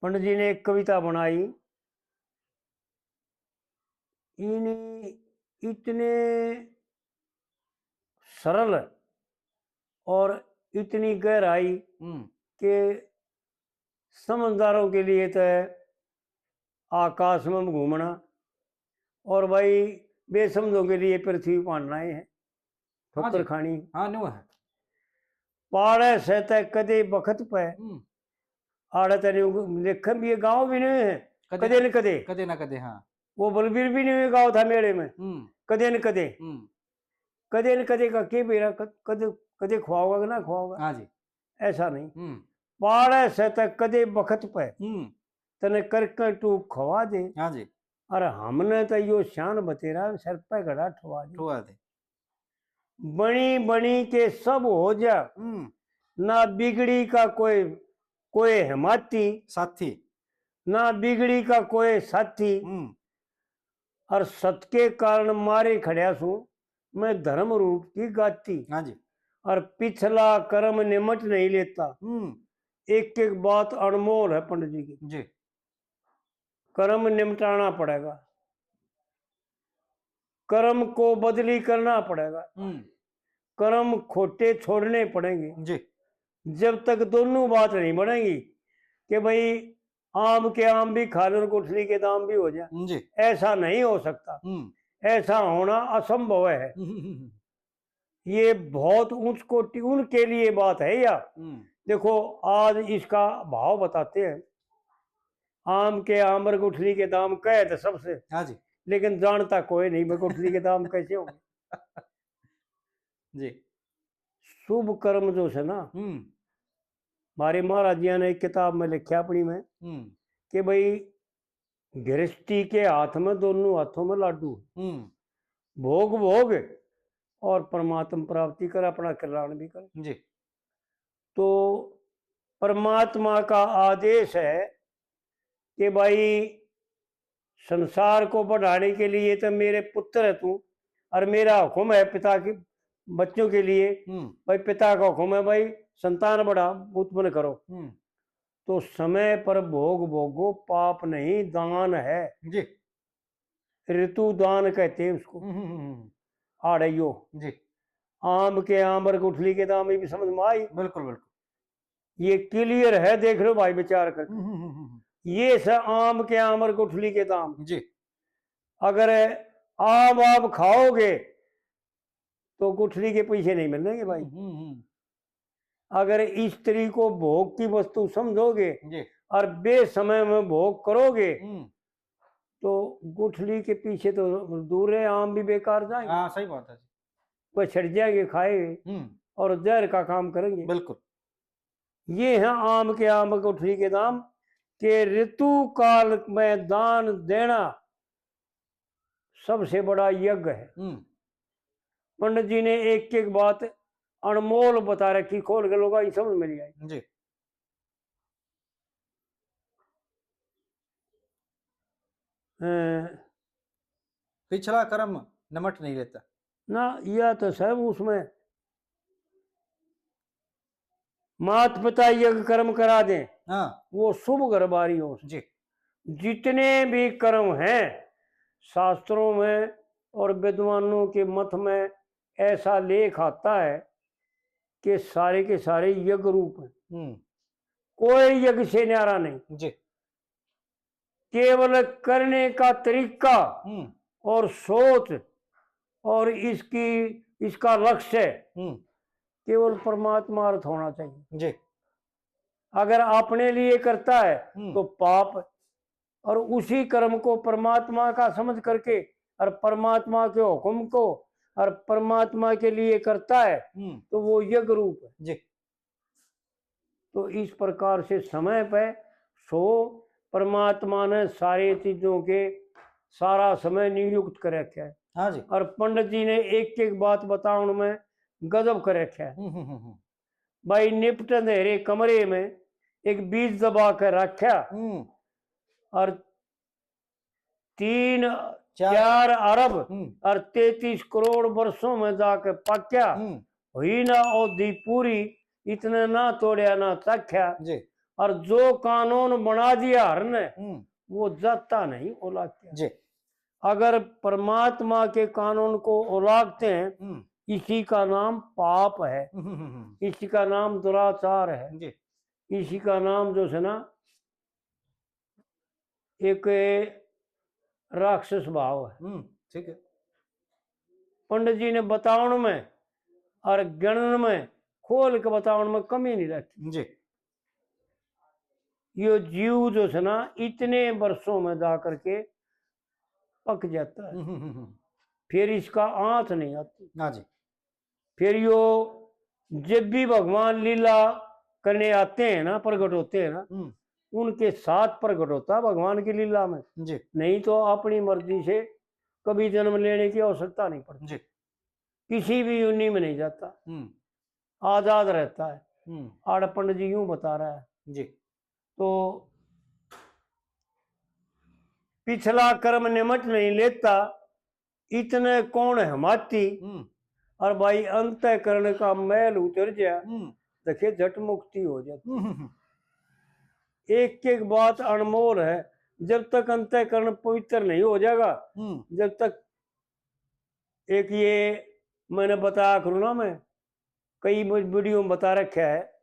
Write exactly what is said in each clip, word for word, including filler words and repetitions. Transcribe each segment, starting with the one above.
पंडित जी ने एक कविता बनाई, इन इतने सरल और इतनी गहराई हम्म। के समझदारों के लिए तो आकाश में घूमना और भाई बेसमझों के लिए पृथ्वी पाड़ना ही है, हाँ ठोकर जी। खानी। हाँ, न्यू है। पाड़े से तै कदे बखत पे, हम्म। आड़े तै न्यू देखे भी, ये गाँव भी नहीं है, कदे कदे न कदे। कदे ना कदे, हाँ। वो बलबीर भी नहीं गाँव था मेले में, हम्म। कदे न कदे। हम्म। कदे न कदे का के बेरा, कद-, कदे, कदे खुआओगा कि ना खुआओगा? हाँ जी। ऐसा नहीं। हम्म। पाड़े से तै कदे बखत पे हम्म। तने करके टूक खवा दे। हाँ जी। और हमने तो यो शान बतेरा सर पे घड़ा ठुआ दे। ठुआ दे। बनी बनी के सब हो जा, हम्म। ना बिगड़ी का कोई, कोई हिमाती, साथी। ना बिगड़ी का कोई साथी। हम्म। और सत के कारण मारे खड़्या सूं मैं धर्म रूप की गाती। हाँ जी। और पिछला कर्म निमट नहीं लेता। हम्म। एक एक बात अनमोल है पंडित जी की। जी। कर्म निमटाना पड़ेगा, कर्म को बदली करना पड़ेगा, हम्म। कर्म खोटे छोड़ने पड़ेंगे। जी। जब तक दोनों बात नहीं बनेगी कि भाई आम के आम भी खा लो और गुठली के दाम भी हो जाए, जी। ऐसा नहीं हो सकता। हम्म। ऐसा होना असंभव है। हम्म, हम्म, हम्म। ये बहुत ऊंच कोटि उनके लिए बात है या। हम्म। देखो, आज इसका भाव बताते हैं। आम के आम और गुठली के दाम कहे तो सबसे, हाँ जी। लेकिन जानता कोई नहीं भाई गुठली के दाम कैसे होंगे। जी। शुभ कर्म जो है ना, हम्म। हमारे महाराजिया ने एक किताब में लिखा अपनी में हम्म। कि भाई गृहस्थी के हाथ में, दोनों हाथों में लाडू। हम्म। भोग भोग और परमात्मा प्राप्ति कर, अपना कल्याण भी कर। जी। तो परमात्मा का आदेश है कि भाई संसार को बढ़ाने के लिए तो मेरे पुत्र है तू, और मेरा हुक्म है पिता के बच्चों के लिए, हम्म। भाई पिता का हुक्म है भाई संतान बढ़ा, उत्पन्न करो। हम्म। तो समय पर भोग भोगो, पाप नहीं, दान है। जी। ऋतु दान कहते हैं उसको। हम्म, हम्म, हम्म। आड़े यो। जी। आम के आम और गुठली के दाम, ये भी समझ में आई? बिल्कुल, बिल्कुल। ये clear है, देख लो भाई विचार करके। हम्म, हम्म, हम्म, हम्म। ये से आम के आम और गुठली के दाम। जी। अगर आम आप खाओगे तो गुठली के पैसे नहीं मिलेंगे भाई। हम्म, हम्म, हम्म। अगर स्त्री को भोग की वस्तु समझोगे जी। और बेसमय में भोग करोगे, हम्म। तो गुठली के पीछे तो दूर है, आम भी बेकार जाएंगे। हाँ, सही बात है जी। वह सड़ जाएंगे खाए हुए हम्म। और जहर का काम करेंगे। बिल्कुल। ये है आम के आम, गुठली के दाम, के ऋतु काल में दान देना सबसे बड़ा यज्ञ है। हम्म। पंडित जी ने एक एक बात अनमोल बता रखी, खोल के लोगों की समझ में नहीं आई। जी। अ, पिछला कर्म निमट नहीं लेता। ना, यह तो सब उसमें मात पिता यज्ञ कर्म करा दें, हाँ। वो शुभ घर बारी हो। जी। जितने भी कर्म हैं शास्त्रों में और विद्वानों के मत में ऐसा लेख आता है कि सारे के सारे यज्ञ रूप हैं। हम्म। कोई यज्ञ से न्यारा नहीं। जी। केवल करने का तरीका हम्म। और सोच और इसकी, इसका लक्ष्य हम्म। केवल परमात्मा अर्थ होना चाहिए। जी। अगर अपने लिए करता है हम्म। तो पाप, और उसी कर्म को परमात्मा का समझ करके और परमात्मा के हुक्म को और परमात्मा के लिए करता है हम्म। तो वो यज्ञ रूप है। जी। तो इस प्रकार से समय पे सो परमात्मा ने सारे चीजों के सारा समय नियुक्त कर रखा है। हाँ जी। और पंडित जी ने एक एक बात बताने में गजब कर रखा है। हम्म, हम्म, हम्म, हम्म। भाई निपट अंधेरे कमरे में एक बीज दबा के रखा हम्म। और तीन, चार। चार अरब हम्म। और तैंतीस करोड़ वर्षों में जाके पाक्या, हम्म। हुई ना औधी पूरी, इतने ना तोड़या ना चाख्या। जी। और जो कानून बना दिया हर ने, हम्म। वो जाता नहीं ओलाक्या। जी। अगर परमात्मा के कानून को ओलाकते हैं, हम्म। इसी का नाम पाप है, हम्म, हम्म, हम्म। इसी का नाम दुराचार है, जी। इसी का नाम जो है ना, एक राक्षस भाव है। हम्म, ठीक है। पंडित जी ने बतावण में और गणन में, खोल के बतावण में कमी नहीं रखी। जी। यो जीव जो है ना, इतने वर्षों में जा करके पक जाता है। हम्म, हम्म, हम्म, हम्म। फिर इसका आंच नहीं आती। हाँ जी। फिर यो जब भी भगवान लीला करने आते हैं ना, प्रकट होते हैं ना, हम्म। उनके साथ प्रकट होता है भगवान की लीला में। जी। नहीं तो अपनी मर्जी से कभी जन्म लेने की आवश्यकता नहीं पड़ती। जी। किसी भी योनि में नहीं जाता, हम्म। आजाद रहता है। हम्म। आड़ पंडित जी यूं बता रहा है। जी। तो पिछला कर्म निमट नहीं लेता, इतने कौन है माती? हम्म। और भाई, अंतःकरण का मैल उतर जा, हम्म। देखे, झट मुक्ति हो जाती। हम्म, हम्म, हम्म। एक एक बात अनमोल है। जब तक अंतःकरण पवित्र नहीं हो जाएगा, हम्म। जब तक, एक ये मैंने बताया करूँ ना, मैं कई वीडियो में बता रखा है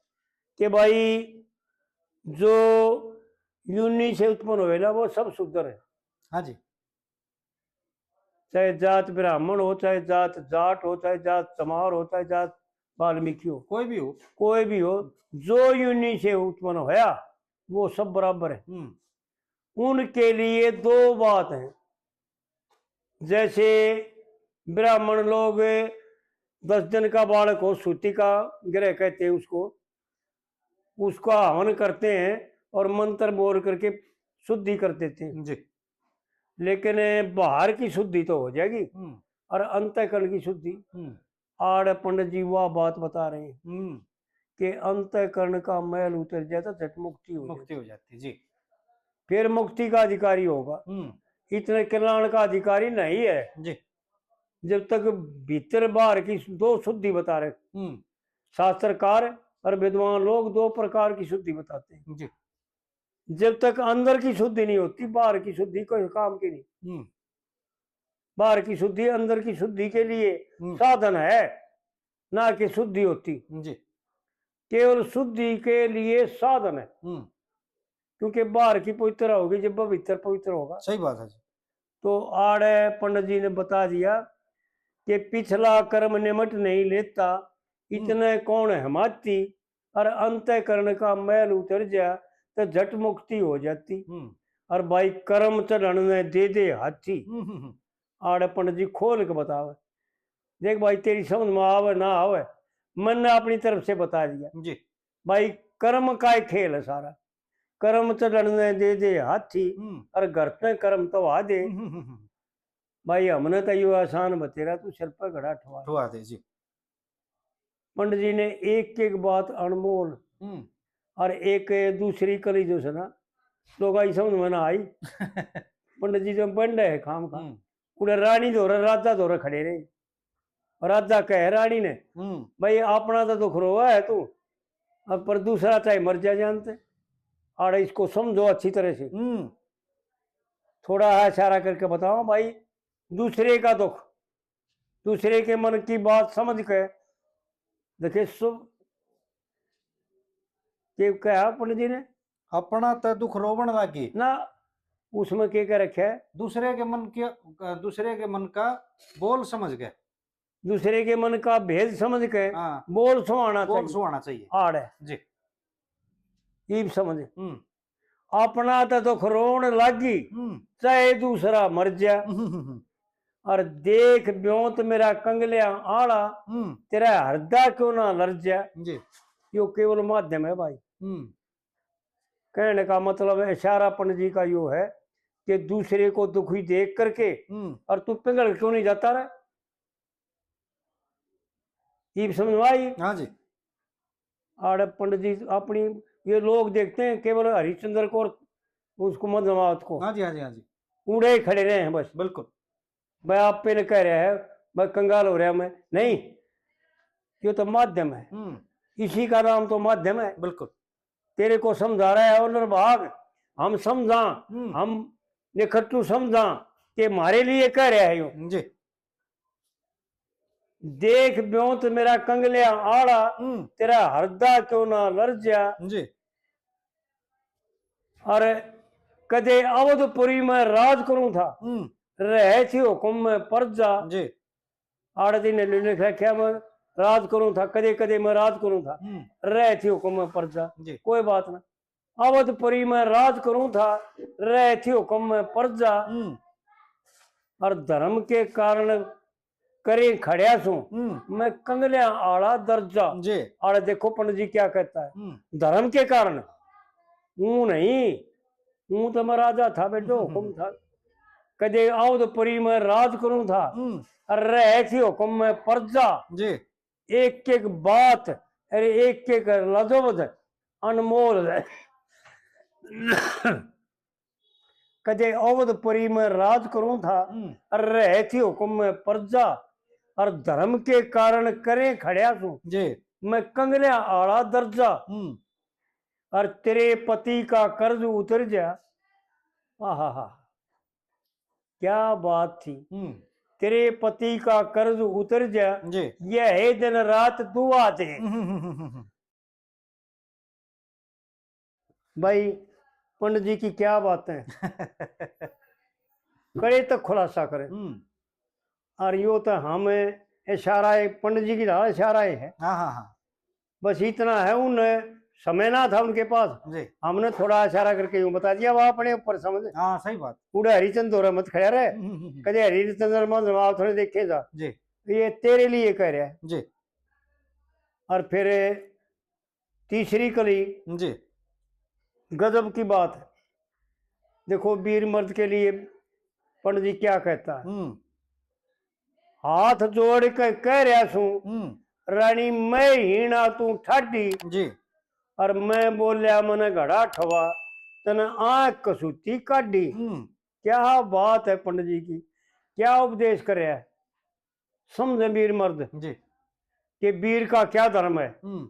कि भाई, जो योनि से उत्पन्न होएला, वो सब शुद्ध है। हाँ जी। चाहे जात ब्राह्मण हो, चाहे जात जाट हो, चाहे जात चमार हो, चाहे जात वाल्मीकि हो, कोई भी हो। कोई भी हो, जो योनि से उत्पन्न होया, वो सब बराबर है। हम्म। उनके लिए दो बात हैं। जैसे ब्राह्मण लोग दस दिन का बालक हो, सूतिका गृह कहते हैं उसको, उसका हवन करते हैं और मंत्र बोल करके शुद्धि कर देते हैं। जी। लेकिन बाहर की शुद्धि तो हो जाएगी, हम्म। और अंतःकरण की शुद्धि, हम्म। आड़ पंडित जी वह बात बता रहे हैं हम्म। कि अंतःकरण का मैल उतर जाए तो झट मुक्ति हो मुक्ति जाती। हो जाती, जी। फिर मुक्ति का अधिकारी होगा। हम्म। इतने कल्याण का अधिकारी नहीं है। जी। जब तक भीतर बाहर की दो शुद्धि बता रहे। हम्म। शास्त्रकार और विद्वान लोग दो प्रकार की शुद्धि बताते हैं। जी। जब तक अंदर की शुद्धि नहीं होती, बाहर की शुद्धि कोई काम की नहीं। हम्म। बाहर की शुद्धि अंदर की शुद्धि के लिए हम्म। साधन है, ना कि शुद्धि होती। जी। केवल शुद्धि के लिए साधन है। हम्म। क्योंकि बाहर की पवित्र होगी, जब भीतर पवित्र होगा। सही बात है जी। तो आड़े पंडित जी ने बता दिया कि पिछला कर्म निमट नहीं लेता, हम्म। इतने कौन है माती, और अंतःकरण का मैल उतर जा, तो झट मुक्ति हो जाती। हम्म। और भाई, कर्म चढ़न ने दे दे हाथी। हम्म, हम्म, हम्म। आड़े पंडित जी खोल के बतावे, देख भाई, तेरी समझ में आवे ना आवे, मैंने अपनी तरफ से बता दिया। जी। भाई, कर्म का ही खेल है सारा। कर्म चढ़न ने दे दे हाथी, हम्म। और घर पे कर्म तो आ दे। हम्म, हम्म, हम्म। भाई, हमने तो यो आसान बतेरा, तू सिर पे घड़ा ठुआ। ठुआ दे जी। पंडित जी ने एक एक बात अनमोल हम्म। और एक दूसरी कली जो है ना, लोग आई समझ में ना आई। पंडित जी जो बंड है खाम खा, हम्म। उड़े रानी धोरे, राजा धोरे खड़े रहे। और राजा कहे रानी ने, हम्म। भाई, अपना तो दुख रोवा है तू, अब पर दूसरा चाहे मर जा जानते। आड़े इसको समझो अच्छी तरह से। हम्म। थोड़ा इशारा करके बताओ भाई, दूसरे का दुख, दूसरे के मन की बात समझ के देखे सु-, के कहा पंडित जी ने? अपना तो दुख रोवण लागी। ना, उसमें के कह रखे है? दूसरे के मन के, दूसरे के मन का बोल समझ के। दूसरे के मन का भेद समझ के हाँ। बोल सुहाना बोल चाहिए। सुहाना चाहिए। आड़ है। जी। इब समझ। हम्म। अपना तो दुख रोवण लागी, हम्म। चाहे दूसरा मर जा। हम्म, हम्म, हम्म। और देख ब्योंत मेरा कंगलियां आला, हम्म। तेरा हरदा क्यों ना लर जा। जी। यो केवल माध्यम है भाई। हम्म। कहने का मतलब है, इशारा पंडित जी का यो है कि दूसरे को दुखी देख करके हम्म। और तू पिघल क्यों नहीं जाता रे? इब समझ में आई? हाँ जी। आड़े पंडित जी अपनी, ये लोग देखते हैं केवल हरिश्चंद्र को और उसको मधमावत को। हाँ जी, हाँ जी, हाँ जी। उड़े ही खड़े रहे हैं बस। बिल्कुल। मैं आप पे ने कह रहा है, मैं कंगाल हो रहा, मैं नहीं, ये तो माध्यम है। हम्म। इसी का नाम तो माध्यम है। बिल्कुल। तेरे को समझा रहा है ओ नरभाग, हम समझा, हम्म। हम निखट्टू समझा के म्हारे लिए कह रहा है यो। जी। देख ब्योंत मेरा कंगलिया आला, हम्म। तेरा हरदा क्यों ना लरज्या। जी। और कदे अवधपुरी में राज करूं था, हम्म। रहे थी हुक्म में प्रजा। जी। आड़े दिन ने लिख रखा, मैं राज करूं था, कदे कदे मैं राज करूं था, हम्म। रहे थी हुक्म में प्रजा। जी। कोई बात ना, अवधपुरी में राज करूं था, रहे थी हुक्म में प्रजा। हम्म। और धर्म के कारण करे खड़्या सूं, हम्म। मैं कंगलियां आला दर्जा। जी। आड़े देखो पंडित जी क्या कहता है, हम्म। धर्म के कारण, ऊं नहीं, ऊं तो मैं राजा था बेटो, हम्म। हुक्म था। कदे अवधपुरी में राज करूं था, हम्म। और रहे थी हुक्म में प्रजा। जी। एक एक बात, अरे एक एक लफ्ज अनमोल है। कदे अवधपुरी में राज करूं था, हम्म। और रहे थी हुक्म में प्रजा, और धर्म के कारण करे खड़्या सूं। जी। मैं कंगलियां आला दर्जा, हम्म। और तेरे पति का कर्ज उतर जा। आहा हा, क्या बात थी। हम्म। तेरे पति का कर्ज उतर जा, जी। यह है दिन रात दुआ दे। हम्म, हम्म, हम्म, हम्म। भाई, पंडित जी की क्या बातें। करे तो खुलासा करे। हम्म। और यो तो हम इशारा है, पंडित जी की ढाल इशारा ही है। हाँ, हाँ, हाँ। बस इतना है, उन समय ना था उनके पास, जी। हमने थोड़ा इशारा करके यूं बता दिया, वह अपने ऊपर समझ। हाँ, सही बात। उड़े हरिचंद दौरे मत खड़ा रहे, हम्म, हम्म, हम्म। कदे हरिचंद्र में जवाब थोड़े देखे जा। जी। ये तेरे लिए कह रहा है। जी। और फिर तीसरी कली जी। गजब की बात है। देखो, वीर मर्द के लिए पंडित जी क्या कहता है। हम्म। हाथ जोड़ के कह रहा सूं, हम्म। रानी मैं हीणा तू ठाडी, जी। और मैं बोल्या मने घड़ा ठवा, तने आंख कसूती काढी। हम्म। क्या बात है पंडित जी की, क्या उपदेश कर रहा है। समझे वीर मर्द जी। कि वीर का क्या धर्म है। हम्म।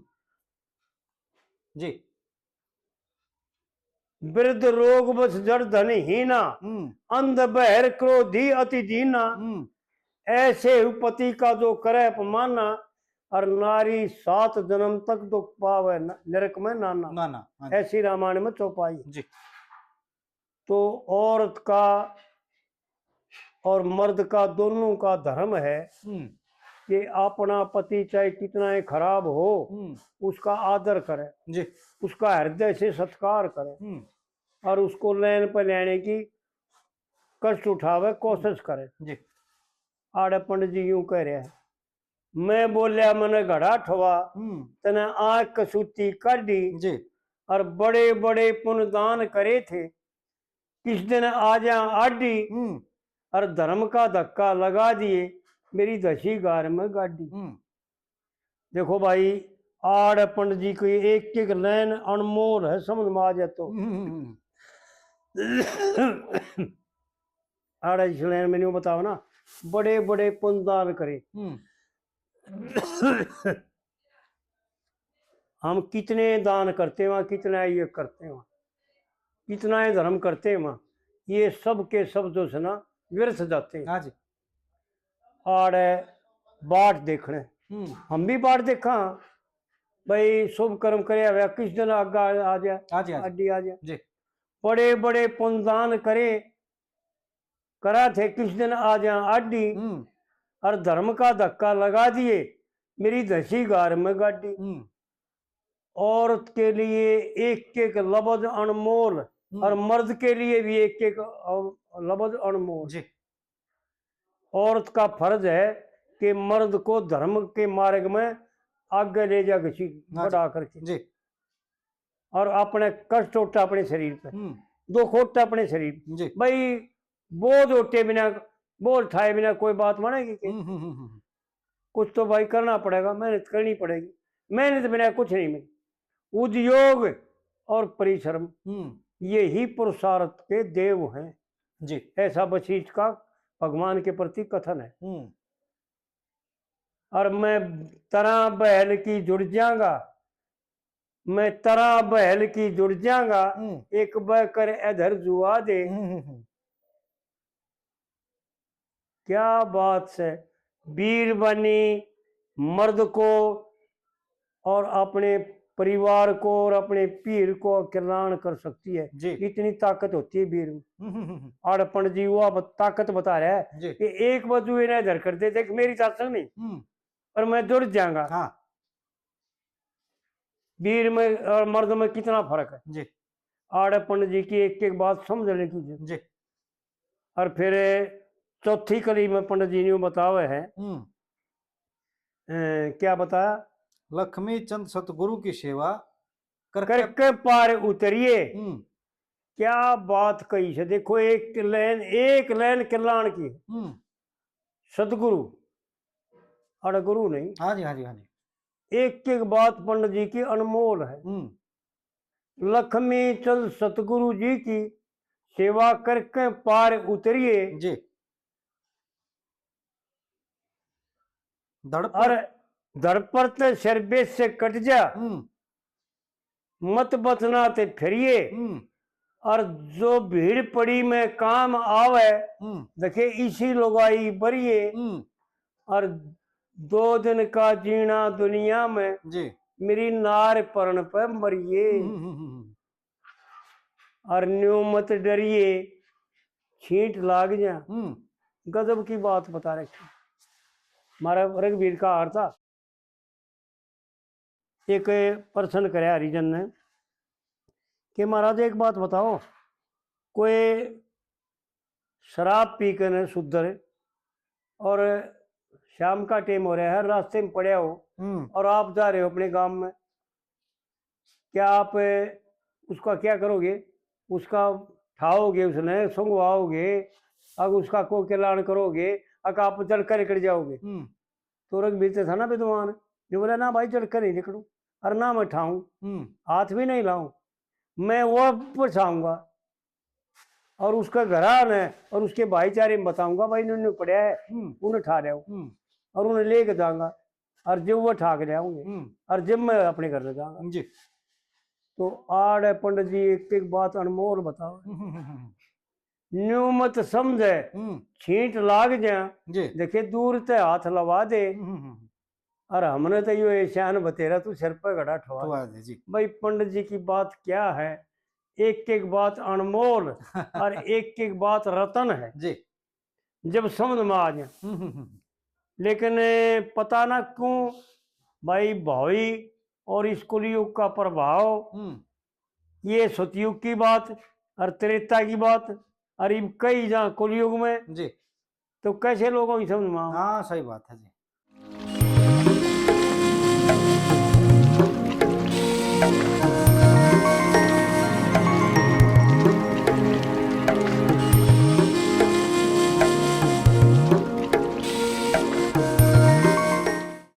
जी। वृद्ध रोग बस जड़ धन हीना, हम्म। अंध बहर क्रोधी अति दीना। हम्म। ऐसे ही पति का जो करे अपमाना, और नारी सात जन्म तक दुख पावे न-, नरक में नाना। नाना, हाँ जी। ऐसी रामायण में चौपाई। जी। तो औरत का और मर्द का, दोनों का धर्म है हम्म। कि अपना पति चाहे कितना ही खराब हो, हम्म। उसका आदर करे, जी। उसका हृदय से सत्कार करे हम्म। और उसको लाइन पर लाने की कष्ट उठावे, कोशिश करे। जी। आड़े पंडित जी यूं कह रहे हैं, मैं बोल्या मने घड़ा ठवा, हम्म। तने आंख कसूती काढी, जी। और बड़े बड़े पुण्य दान करे थे, किस दिन आ जा आडी, हम्म। और धर्म का धक्का लगा दिए, मेरी धसी गार में गाडी। हम्म। देखो भाई, आड़ पंडित जी की एक एक लाइन अनमोल है, समझ में आ जाए तो। हम्म। आड़ा इस लाइन में न्यू बताओ ना, बड़े बड़े पुण्य दान करे। हम्म। हम कितने दान करते हैं, कितना ये करते हैं, कितना ये धर्म करते हैं, ये सब के सब जो है ना, व्यर्थ जाते हैं। हाँ जी। आड़े बाट देखने, हम्म। हम भी बाट देखा भाई, शुभ कर्म करे हुआ किस दिन आगा आ जाए, हाँ जी, हाँ जी। आडी आ जाए। जी। बड़े बड़े पुण्यदान करे, करा थे किस दिन आ जा आडी, हम्म। और धर्म का धक्का लगा दिए, मेरी धसी गार में गाडी। हम्म। औरत के लिए एक एक लफ्ज अनमोल, हम्म। और मर्द के लिए भी एक एक, अ, लफ्ज अनमोल। जी। औरत का फर्ज है कि मर्द को धर्म के मार्ग में आगे ले जा घसीट, हाँ जी। बढ़ा करके। जी। और अपने कष्ट उठा अपने शरीर पे, हम्म। दुख उठा अपने शरीर पे। जी। भाई, बोझ उठे बिना, बोझ उठाए बिना कोई बात मानेगी क्या? हम्म, हम्म, हम्म, हम्म। कुछ तो भाई करना पड़ेगा, मेहनत करनी पड़ेगी, मेहनत बिना कुछ नहीं मिले। उद्योग और परिश्रम, हम्म। यही पुरुषार्थ के देव हैं। जी। ऐसा वशिष्ठ का भगवान के प्रति कथन है। हम्म। और मैं तरह बहल की जुड़ जाऊंगा, मैं तरह बहल की जुड़ जाऊंगा, हम्म। एक बह कर इधर जुआ दे। हम्म, हम्म, हम्म। क्या बात है, बीर बनी मर्द को और अपने परिवार को और अपने पीर को कल्याण कर सकती है। जी। इतनी ताकत होती है बीर में। हम्म, हम्म, हम्म। आड़े पंडित जी वो अब ताकत बता रहा है जी। कि एक बाजू इन्हें इधर कर दे, देख मेरी ताकत नहीं, हम्म। पर मैं जुड़ जाऊंगा। हाँ। बीर में और मर्द में कितना फर्क है। जी। आड़े पंडित जी की एक एक बात समझने की जी। जी। और फिर चौथी कली में पंडित जी ने बतावे है, हम्म। अ, क्या बताया? लक्ष्मी चंद सतगुरु की सेवा करके करके पार उतरिए। हम्म। क्या बात कही से, देखो एक लाइन, एक लाइन कल्याण की। हम्म। सतगुरु, अरे गुरु नहीं। हाँ जी, हाँ जी, हाँ जी। एक एक बात पंडित जी की अनमोल है। हम्म। लक्ष्मी चंद सतगुरु जी की सेवा करके पार उतरिए। जी। धड़ पर और धड़ पर ते सिर बेस से कट जा। हम्म। मत बचना ते फिरिए। हम्म। और जो भीड़ पड़ी में काम आवे, हम्म। देखे इसी लुगाई बरिए। हम्म। और दो दिन का जीना दुनिया में जी। मेरी नार परण पे मरिए। हम्म, हम्म, हम्म, हम्म। और न्यू मत डरिए, छींट लाग जा। हम्म। गजब की बात बता रखी। हमारा रघुवीर का हार था, एक प्रश्न करया हरिजन ने कि महाराज एक बात बताओ, कोई शराब पी के न सुधर और शाम का टाइम हो रहा है, रास्ते में पड़ा हो हम्म। और आप जा रहे हो अपने गांव में, क्या आप उसका क्या करोगे? उसका ठाओगे, उसने संगवाओगे, अगर उसका को कल्याण करोगे, अगर आप चढ़ कर निकल जाओगे? हम्म। तो रघुवीर तो था ना विद्वान, जो बोला, "ना भाई, चढ़ कर नहीं निकलूं और ना मैं ठाऊं, हम्म। हाथ भी नहीं लाऊं, मैं वो पहुंचाऊंगा और उसका घर आने और उसके भाईचारे में बताऊंगा, भाई, इन्होंने पड़ा है, हम्म। उन्हें ठा रहा हूं हम्म। और उन्हें लेके जाऊंगा और जब वो ठा के ले आऊंगे हम्म। और जब मैं अपने घर ले जाऊंगा।" जी। तो आड़े पंडित जी एक एक बात अनमोल बताओ। हम्म, हम्म, हम्म, हम्म। न्यू मत समझे, हम्म। छींट लाग जा, जी। देखे दूर ते हाथ लवा दे। हम्म, हम्म, हम्म। और हमने तो यो एहसान बतेरा, तू सिर पे घड़ा ठवा ठवा दे, जी। भाई, पंडित जी की बात क्या है, एक एक बात अनमोल और एक एक बात रतन है। जी। जब समझ में आ जाए। हम्म, हम्म, हम्म। लेकिन पता ना क्यों भाई, भावी और इस कलयुग का प्रभाव, हम्म। ये सतयुग की बात और त्रेता की बात और इब कई जा कलयुग में, जी। तो कैसे लोगों की समझ में आवे? हाँ, सही बात है जी।